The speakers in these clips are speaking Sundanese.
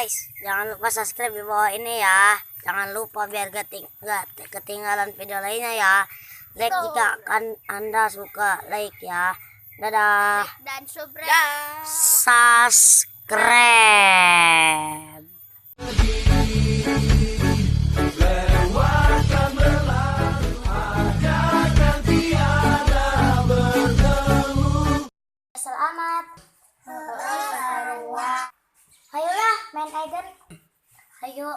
Guys, jangan lupa subscribe di bawah ini ya. Jangan lupa biar gak ketinggalan video lainnya ya. Like jika kan Anda suka, like ya. Dadah. Like dan subscribe. Subscribe. Lewatkan berlalu, akan tiada bertemu. Selamat. Ayolah main Aigen. Ayo.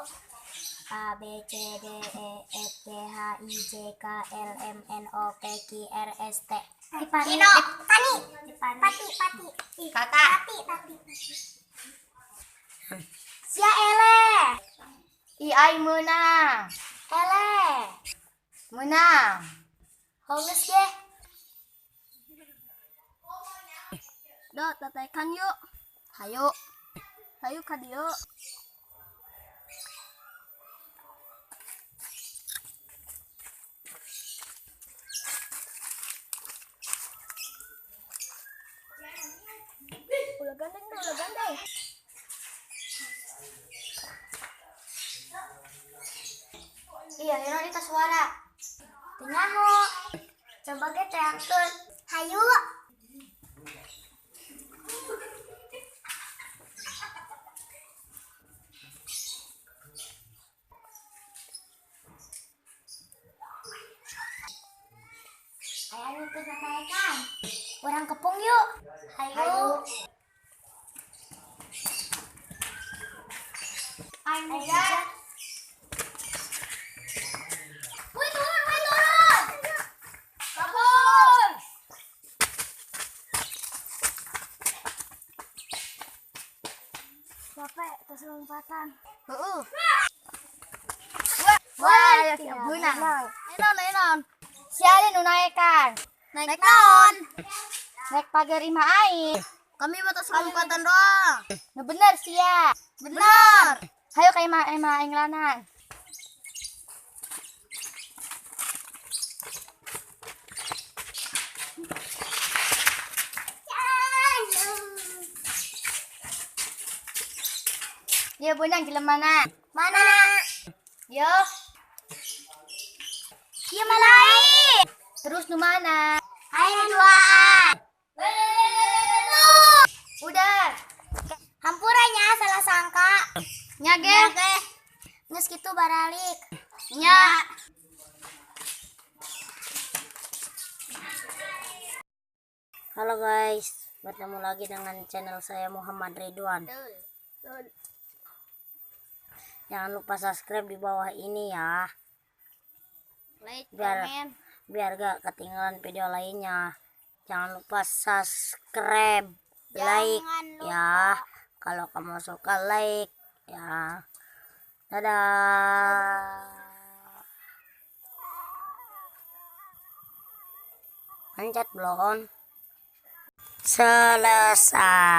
A B C D E F G H I J K L M N O P Q R S T. Tipani. Tino. Tani. Tipani. Pati, pati. Tata. Tati, tati. Sia ele. I ai meunang. Ele. Meunang. Honges ge. Do, tataikan yuk. Hayu. Hayu ka dieu. Ulah gandeng, ulah gandeng. Iya, ini kita suara. Teu nyaho. Coba ge teangkeun. Hayu. Aya nu teu tataekan. Urang kepung yuk. Hayu. Aing Ayo. Woi turun, woi turun. Kabur. Capek terus lompatan. Heeh. Wah, ya siap beunang. Naon, naon. Sia nu naekan. Naik naon? Naik pagar imah aing. Kami batas lompatan doang. Nu bener sia. Bener. Hayo ka imah imah aing lanan. Dia beunang jelemana. Mana? Yo, Ieu mah lain. Terus nu mana? Aing duaan. Udah. Hampura nya salah sangka. Nya ge. Oke. Geus kitu baralik. Nya. Halo guys, bertemu lagi dengan channel saya Muhammad Ridwan. Jangan lupa subscribe di bawah ini ya, Like, Biar- komen. biar gak ketinggalan video lainnya. Jangan lupa subscribe, like Jangan lupa. ya. Kalau kamu suka like ya. Dadah. Pencet belum? Selesai.